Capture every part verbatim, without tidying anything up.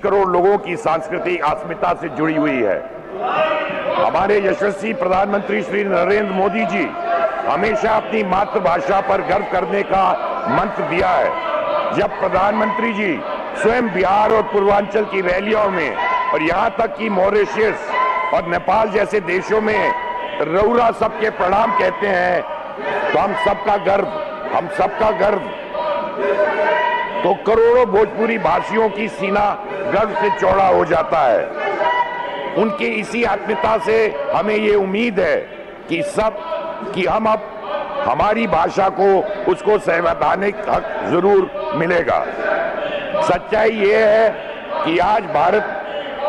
करोड़ लोगों की सांस्कृतिक अस्मिता से जुड़ी हुई है। हमारे यशस्वी प्रधानमंत्री श्री नरेंद्र मोदी जी हमेशा अपनी मातृभाषा पर गर्व करने का मंत्र दिया है। जब प्रधानमंत्री जी स्वयं बिहार और पूर्वांचल की रैलियों में और यहाँ तक कि मॉरिशस और नेपाल जैसे देशों में रौरा सबके प्रणाम कहते हैं, तो हम सबका गर्व, हम सबका गर्व, तो करोड़ों भोजपुरी भाषियों की सीना गर्व से चौड़ा हो जाता है। उनकी इसी आत्मीयता से हमें ये उम्मीद है कि सब, कि हम अब हमारी भाषा को उसको संवैधानिक हक जरूर मिलेगा। सच्चाई ये है कि आज भारत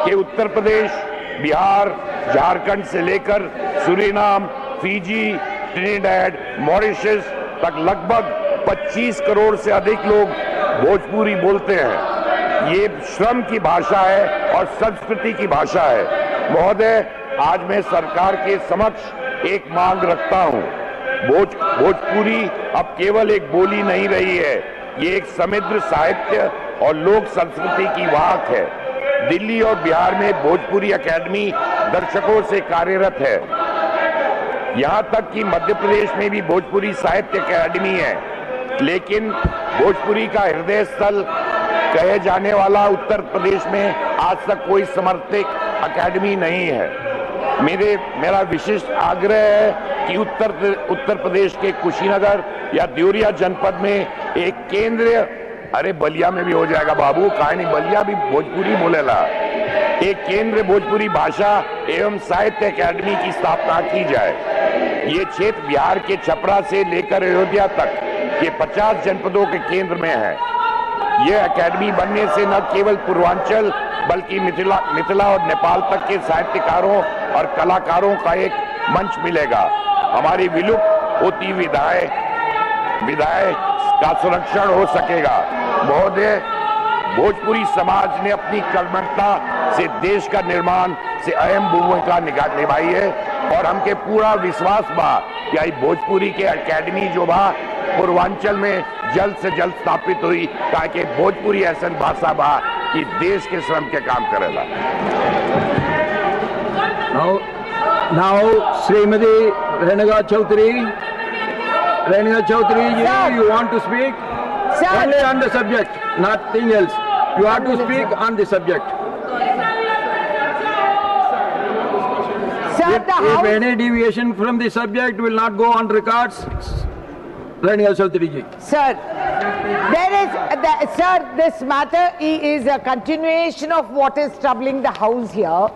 के उत्तर प्रदेश, बिहार, झारखंड से लेकर सूरीनाम, फीजी, ट्रिनिडैड, मॉरिशस तक लगभग पच्चीस करोड़ से अधिक लोग भोजपुरी बोलते हैं। ये श्रम की भाषा है और संस्कृति की भाषा है। महोदय, आज मैं सरकार के समक्ष एक मांग रखता हूँ। भोज-, भोजपुरी अब केवल एक बोली नहीं रही है, ये एक समृद्ध साहित्य और लोक संस्कृति की वाहक है। दिल्ली और बिहार में भोजपुरी अकेडमी दशकों से कार्यरत है। यहाँ तक कि मध्य प्रदेश में भी भोजपुरी साहित्य अकेडमी है, लेकिन भोजपुरी का हृदय स्थल कहे जाने वाला उत्तर प्रदेश में आज तक कोई समर्पित अकेडमी नहीं है। मेरे, मेरा विशिष्ट आग्रह है कि उत्तर, उत्तर प्रदेश के कुशीनगर या देवरिया जनपद में एक केंद्रीय, अरे, बलिया में भी हो जाएगा बाबू, काहे नहीं, बलिया भी भोजपुरी बोलेला। एक केंद्र भोजपुरी भाषा एवं साहित्य अकेडमी की स्थापना की जाए। ये क्षेत्र बिहार के छपरा से लेकर अयोध्या तक के पचास जनपदों के केंद्र में है। ये अकेडमी बनने से न केवल पूर्वांचल, बल्कि मिथिला, मिथिला और नेपाल तक के साहित्यकारों और कलाकारों का एक मंच मिलेगा। हमारी विलुप्त होती विधाएं, विधाएं का संरक्षण हो सकेगा। महोदय, भोजपुरी समाज ने अपनी कर्मठता से देश का निर्माण से अहम भूमिका निभा-, निभाई है और हमके पूरा विश्वास बा कि आई भोजपुरी के अकेडमी जो बा पूर्वांचल में जल्द से जल्द स्थापित हुई, ताकि भोजपुरी ऐसन भाषा बा कि देश के श्रम के काम करेला। Now, now, Srimati Renuka Chaudhary. Renuka Chaudhary, you, you want to speak? Sir. Only on the subject, nothing else. You have to speak on the subject. Sir, if, the if House any deviation from the subject will not go on records, Renuka Chaudhary ji. Sir, there is, the, sir, this matter i-, is a continuation of what is troubling the House here.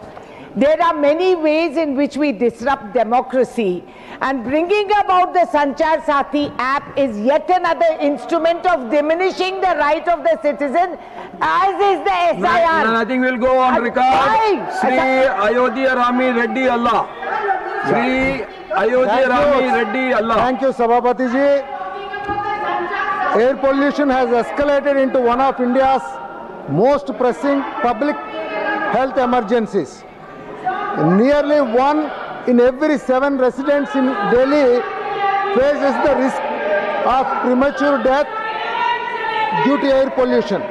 There are many ways in which we disrupt democracy, and bringing about the Sanchar Sathi app is yet another instrument of diminishing the right of the citizen, as is the No, S I R. No, nothing will go on Uh, record. Why? Sri Ayodhya Rami Reddy Allah. Sri Ayodhya Thank you. Rami Reddy Allah. Thank you, Sabhapati ji. Air pollution has escalated into one of India's most pressing public health emergencies. Nearly one in every seven residents in Delhi faces the risk of premature death due to air pollution,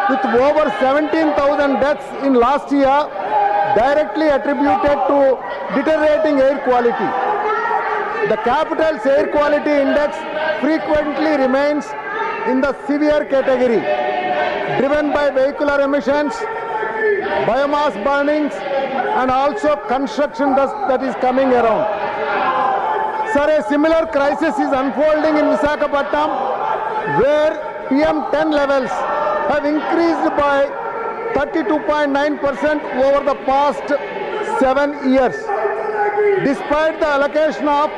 with over seventeen thousand deaths in last year directly attributed to deteriorating air quality. The capital's air quality index frequently remains in the severe category, driven by vehicular emissions, biomass burnings, and also construction dust that is coming around. Sir, a similar crisis is unfolding in Visakhapatnam, where P M ten levels have increased by thirty-two point nine percent over the past seven years, despite the allocation of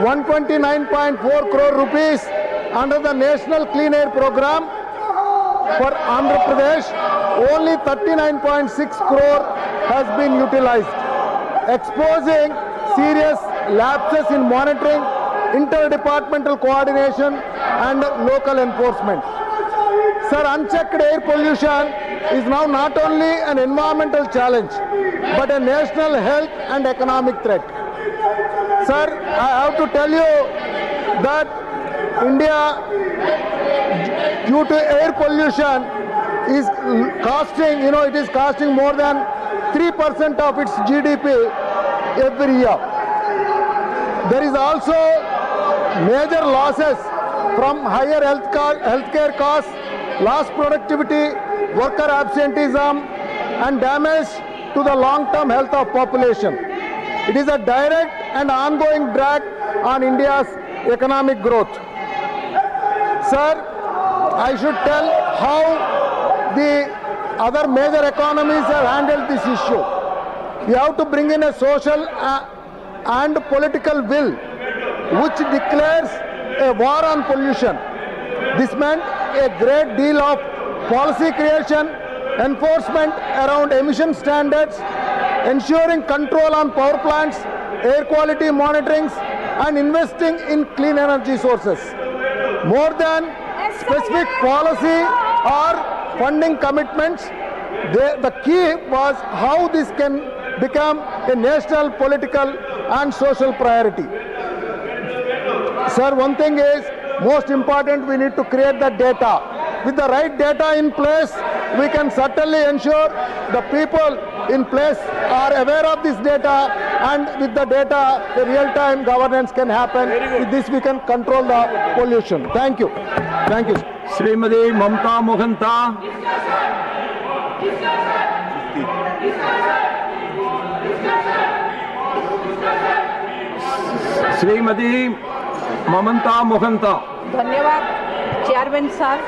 one twenty-nine point four crore rupees under the National Clean Air Program for Andhra Pradesh, only thirty-nine point six crore has been utilized, exposing serious lapses in monitoring, interdepartmental coordination, and local enforcement. Sir, unchecked air pollution is now not only an environmental challenge, but a national health and economic threat. Sir, I have to tell you that India, due to air pollution, is costing, you know, it is costing more than three percent of its G D P every year. There is also major losses from higher health ca-, healthcare costs, lost productivity, worker absenteeism, and damage to the long-term health of population. It is a direct and ongoing drag on India's economic growth. Sir, I should tell how the other major economies have handled this issue. We have to bring in a social, uh, and political will which declares a war on pollution. This meant a great deal of policy creation, enforcement around emission standards, ensuring control on power plants, air quality monitorings, and investing in clean energy sources. More than specific policy or funding commitments, the, the key was how this can become a national political and social priority. Sir, one thing is most important, we need to create the data. With the right data in place, we can certainly ensure the people in place are aware of this data, and with the data, the real-time governance can happen. Very good. With this, we can control the pollution. Thank you. Thank you. Srimati Mamata Mohanta. Srimati Mamata Mohanta. ଧନ୍ୟବାଦ chairman sir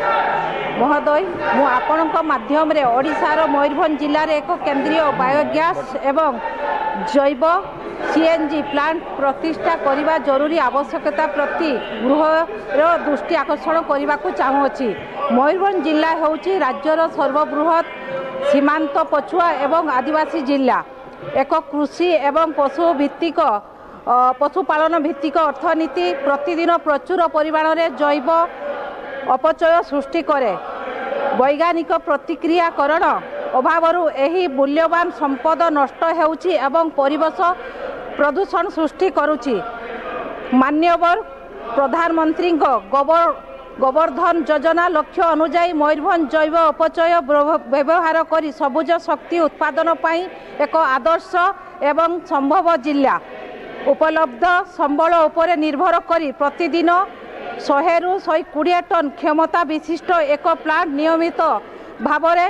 ମହୋଦୟ, ମୁଁ ଆପଣଙ୍କ ମାଧ୍ୟମରେ ଓଡ଼ିଶାର ମୟୂରଭଞ୍ଜ ଜିଲ୍ଲାରେ ଏକ କେନ୍ଦ୍ରୀୟ ବାୟୋଗ୍ୟାସ୍ ଏବଂ ଜୈବ ସିଏନ୍ଜି ପ୍ଲାଣ୍ଟ ପ୍ରତିଷ୍ଠା କରିବା ଜରୁରୀ ଆବଶ୍ୟକତା ପ୍ରତି ଗୃହର ଦୃଷ୍ଟି ଆକର୍ଷଣ କରିବାକୁ ଚାହୁଁଅଛି। ମୟୂରଭଞ୍ଜ ଜିଲ୍ଲା ହେଉଛି ରାଜ୍ୟର ସର୍ବବୃହତ ସୀମାନ୍ତ ପଛୁଆ ଏବଂ ଆଦିବାସୀ ଜିଲ୍ଲା। ଏକ କୃଷି ଏବଂ ପଶୁ ଭିତ୍ତିକ, ଅ, ପଶୁପାଳନ ଭିତ୍ତିକ ଅର୍ଥନୀତି ପ୍ରତିଦିନ ପ୍ରଚୁର ପରିମାଣରେ ଜୈବ ଅପଚୟ ସୃଷ୍ଟି କରେ। ବୈଜ୍ଞାନିକ ପ୍ରତିକ୍ରିୟାକରଣ ଅଭାବରୁ ଏହି ମୂଲ୍ୟବାନ ସମ୍ପଦ ନଷ୍ଟ ହେଉଛି ଏବଂ ପରିବେଶ ପ୍ରଦୂଷଣ ସୃଷ୍ଟି କରୁଛି। ମାନ୍ୟବର ପ୍ରଧାନମନ୍ତ୍ରୀଙ୍କ ଗୋବର-, ଗୋବର୍ଦ୍ଧନ ଯୋଜନା ଲକ୍ଷ୍ୟ ଅନୁଯାୟୀ ମୟୂରଭଞ୍ଜ ଜୈବ ଅପଚୟ ବ୍ର-, ବ୍ୟବହାର କରି ସବୁଜ ଶକ୍ତି ଉତ୍ପାଦନ ପାଇଁ ଏକ ଆଦର୍ଶ ଏବଂ ସମ୍ଭବ ଜିଲ୍ଲା। ଉପଲବ୍ଧ ସମ୍ବଳ ଉପରେ ନିର୍ଭର କରି ପ୍ରତିଦିନ ଶହେରୁ ଶହେ କୋଡ଼ିଏ ଟନ୍ କ୍ଷମତା ବିଶିଷ୍ଟ ଏକ ପ୍ଲାଣ୍ଟ ନିୟମିତ ଭାବରେ,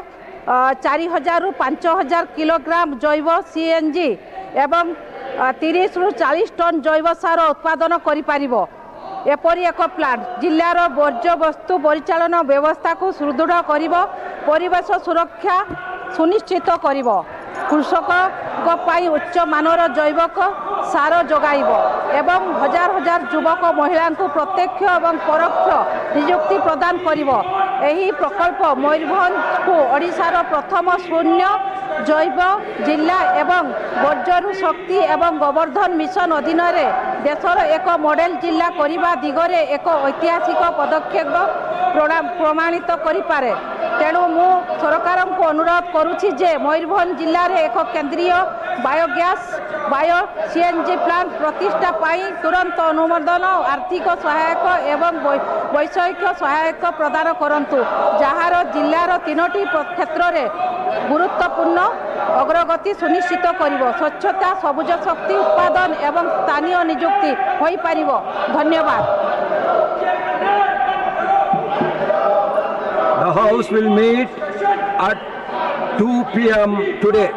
ଅ, ଚାରି ହଜାରରୁ ପାଞ୍ଚ ହଜାର କିଲୋଗ୍ରାମ ଜୈବ ସିଏନ୍ଜି ଏବଂ, ଅ, ତିରିଶରୁ ଚାଳିଶ ଟନ୍ ଜୈବ ସାର ଉତ୍ପାଦନ କରିପାରିବ। ଏପରି ଏକ ପ୍ଲାଣ୍ଟ ଜିଲ୍ଲାର ବର୍ଜ୍ୟବସ୍ତୁ ପରିଚାଳନା ବ୍ୟବସ୍ଥାକୁ ସୁଦୃଢ଼ କରିବ, ପରିବେଶ ସୁରକ୍ଷା ସୁନିଶ୍ଚିତ କରିବ, କୃଷକଙ୍କ ପାଇଁ ଉଚ୍ଚ ମାନର ଜୈବିକ ସାର ଯୋଗାଇବ ଏବଂ ହଜାର ହଜାର ଯୁବକ ମହିଳାଙ୍କୁ ପ୍ରତ୍ୟକ୍ଷ ଏବଂ ପରୋକ୍ଷ ନିଯୁକ୍ତି ପ୍ରଦାନ କରିବ। ଏହି ପ୍ରକଳ୍ପ ମୟୂରଭଞ୍ଜକୁ ଓଡ଼ିଶାର ପ୍ରଥମ ଶୂନ୍ୟ ଜୈବ ଜିଲ୍ଲା ଏବଂ ବର୍ଜ୍ୟରୁ ଶକ୍ତି ଏବଂ ଗୋବର୍ଦ୍ଧନ ମିଶନ ଅଧୀନରେ ଦେଶର ଏକ ମଡେଲ ଜିଲ୍ଲା କରିବା ଦିଗରେ ଏକ ଐତିହାସିକ ପଦକ୍ଷେପ ପ୍ରଣା-, ପ୍ରମାଣିତ କରିପାରେ। ତେଣୁ ମୁଁ ସରକାରଙ୍କୁ ଅନୁରୋଧ କରୁଛି ଯେ ମୟୂରଭଞ୍ଜ ଜିଲ୍ଲାରେ ଏକ କେନ୍ଦ୍ରୀୟ ବାୟୋଗ୍ୟାସ୍, ବାୟୋ ସିଏନ୍ଜି ପ୍ଲାଣ୍ଟ ପ୍ରତିଷ୍ଠା ପାଇଁ ତୁରନ୍ତ ଅନୁମୋଦନ, ଆର୍ଥିକ ସହାୟକ ଏବଂ ବୈ-, ବୈଷୟିକ ସହାୟକ ପ୍ରଦାନ କରନ୍ତୁ, ଯାହାର ଜିଲ୍ଲାର ତିନୋଟି ପ୍ର-, କ୍ଷେତ୍ରରେ ଗୁରୁତ୍ୱପୂର୍ଣ୍ଣ ଅଗ୍ରଗତି ସୁନିଶ୍ଚିତ କରିବ। ସ୍ୱଚ୍ଛତା, ସବୁଜ ଶକ୍ତି ଉତ୍ପାଦନ ଏବଂ ସ୍ଥାନୀୟ ନିଯୁକ୍ତି ହୋଇପାରିବ। ଧନ୍ୟବାଦ। The House will meet at two P M today.